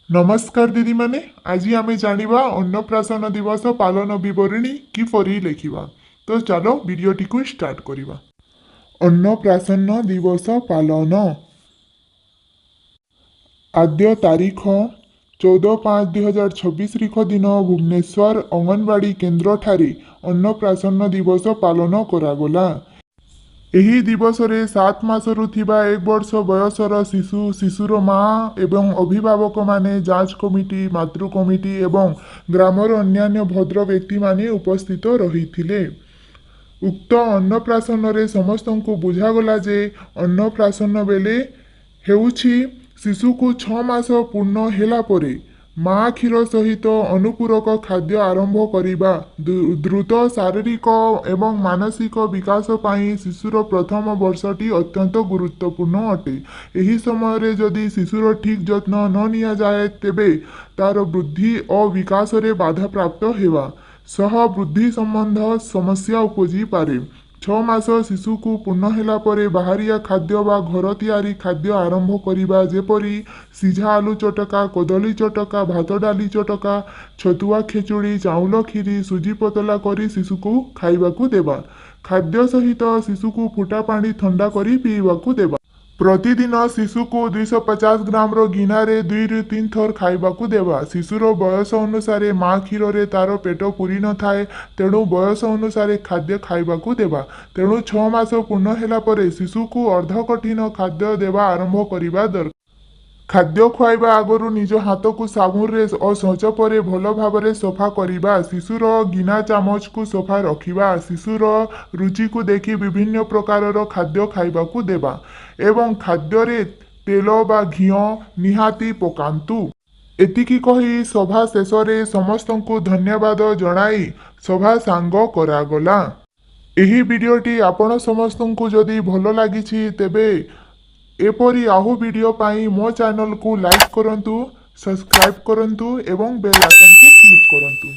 ନମସ୍କାର ଦିଦିମାନେ, ଆଜି ଆମେ ଜାଣିବା ଅନ୍ନପ୍ରାଶନ ଦିବସ ପାଳନ ବିବରଣୀ କିପରି ଲେଖିବା। ତ ଚାଲ ଭିଡ଼ିଓଟିକୁ ଷ୍ଟାର୍ଟ କରିବା। ଅନ୍ନପ୍ରାଶନ ଦିବସ ପାଳନ। ଆଦ୍ୟ ତାରିଖ 14/5/2026 ରିଖ ଦିନ ଭୁବନେଶ୍ୱର ଅଙ୍ଗନବାଡ଼ି କେନ୍ଦ୍ରଠାରେ ଅନ୍ନପ୍ରାଶନ ଦିବସ ପାଳନ କରାଗଲା। ଏହି ଦିବସରେ 7 ମାସରୁ ଥିବା 1 ବର୍ଷ ବୟସର ଶିଶୁ, ଶିଶୁର ମା ଏବଂ ଅଭିଭାବକମାନେ, ଯାଞ୍ଚ କମିଟି, ମାତୃ କମିଟି ଏବଂ ଗ୍ରାମର ଅନ୍ୟାନ୍ୟ ଭଦ୍ର ବ୍ୟକ୍ତିମାନେ ଉପସ୍ଥିତ ରହିଥିଲେ। ଉକ୍ତ ଅନ୍ନପ୍ରାଶନରେ ସମସ୍ତଙ୍କୁ ବୁଝାଗଲା ଯେ ଅନ୍ନପ୍ରାଶନ ବେଳେ ହେଉଛି ଶିଶୁକୁ 6 ମାସ ପୂର୍ଣ୍ଣ ହେଲା ପରେ ମା କ୍ଷୀର ସହିତ ଅନୁପୂରକ ଖାଦ୍ୟ ଆରମ୍ଭ କରିବା। ଦ୍ରୁତ ଶାରୀରିକ ଏବଂ ମାନସିକ ବିକାଶ ପାଇଁ ଶିଶୁର ପ୍ରଥମ ବର୍ଷଟି ଅତ୍ୟନ୍ତ ଗୁରୁତ୍ୱପୂର୍ଣ୍ଣ ଅଟେ। ଏହି ସମୟରେ ଯଦି ଶିଶୁର ଠିକ୍ ଯତ୍ନ ନ ନିଆଯାଏ, ତେବେ ତାର ବୃଦ୍ଧି ଓ ବିକାଶରେ ବାଧାପ୍ରାପ୍ତ ହେବା ସହ ବୃଦ୍ଧି ସମ୍ବନ୍ଧ ସମସ୍ୟା ଉପୁଜିପାରେ। 6 ମାସ ଶିଶୁକୁ ପୂର୍ଣ୍ଣ ହେଲା ପରେ ବାହାରିଆ ଖାଦ୍ୟ ବା ଘର ତିଆରି ଖାଦ୍ୟ ଆରମ୍ଭ କରିବା, ଯେପରି ସିଝା ଆଲୁ ଚଟକା, କଦଳୀ ଚଟକା, ଭାତ ଡାଲି ଚଟକା, ଛତୁଆ ଖେଚୁଡ଼ି, ଚାଉଳ କ୍ଷୀରି, ସୁଜି ପତଳା କରି ଶିଶୁକୁ ଖାଇବାକୁ ଦେବା। ଖାଦ୍ୟ ସହିତ ଶିଶୁକୁ ଫୁଟା ପାଣି ଥଣ୍ଡା କରି ପିଇବାକୁ ଦେବା। ପ୍ରତିଦିନ ଶିଶୁକୁ 250 ଗ୍ରାମର ଗିନାରେ 2ରୁ 3 ଥର ଖାଇବାକୁ ଦେବା। ଶିଶୁର ବୟସ ଅନୁସାରେ ମା କ୍ଷୀରରେ ତାର ପେଟ ପୁରି ନଥାଏ, ତେଣୁ ବୟସ ଅନୁସାରେ ଖାଦ୍ୟ ଖାଇବାକୁ ଦେବା। ତେଣୁ 6 ମାସ ପୂର୍ଣ୍ଣ ହେଲା ପରେ ଶିଶୁକୁ ଅର୍ଦ୍ଧ କଠିନ ଖାଦ୍ୟ ଦେବା ଆରମ୍ଭ କରିବା ଦରକାର। ଖାଦ୍ୟ ଖୁଆଇବା ଆଗରୁ ନିଜ ହାତକୁ ସାବୁନରେ ଓ ଶୌଚ ପରେ ଭଲ ଭାବରେ ସଫା କରିବା। ଶିଶୁର ଗିନା ଚାମଚକୁ ସଫା ରଖିବା। ଶିଶୁର ରୁଚିକୁ ଦେଖି ବିଭିନ୍ନ ପ୍ରକାରର ଖାଦ୍ୟ ଖାଇବାକୁ ଦେବା ଏବଂ ଖାଦ୍ୟରେ ତେଲ ବା ଘିଅ ନିହାତି ପକାନ୍ତୁ। ଏତିକି କହି ସଭା ଶେଷରେ ସମସ୍ତଙ୍କୁ ଧନ୍ୟବାଦ ଜଣାଇ ସଭା ସାଙ୍ଗ କରାଗଲା। ଏହି ଭିଡ଼ିଓଟି ଆପଣ ସମସ୍ତଙ୍କୁ ଯଦି ଭଲ ଲାଗିଛି, ତେବେ ଏପରି ଆହୁ ଭିଡ଼ିଓ ପାଇଁ ମୋ ଚ୍ୟାନେଲକୁ ଲାଇକ୍ କରନ୍ତୁ, ସବସ୍କ୍ରାଇବ୍ କରନ୍ତୁ ଏବଂ ବେଲ୍ ଆଇକନ୍କୁ କ୍ଲିକ୍ କରନ୍ତୁ।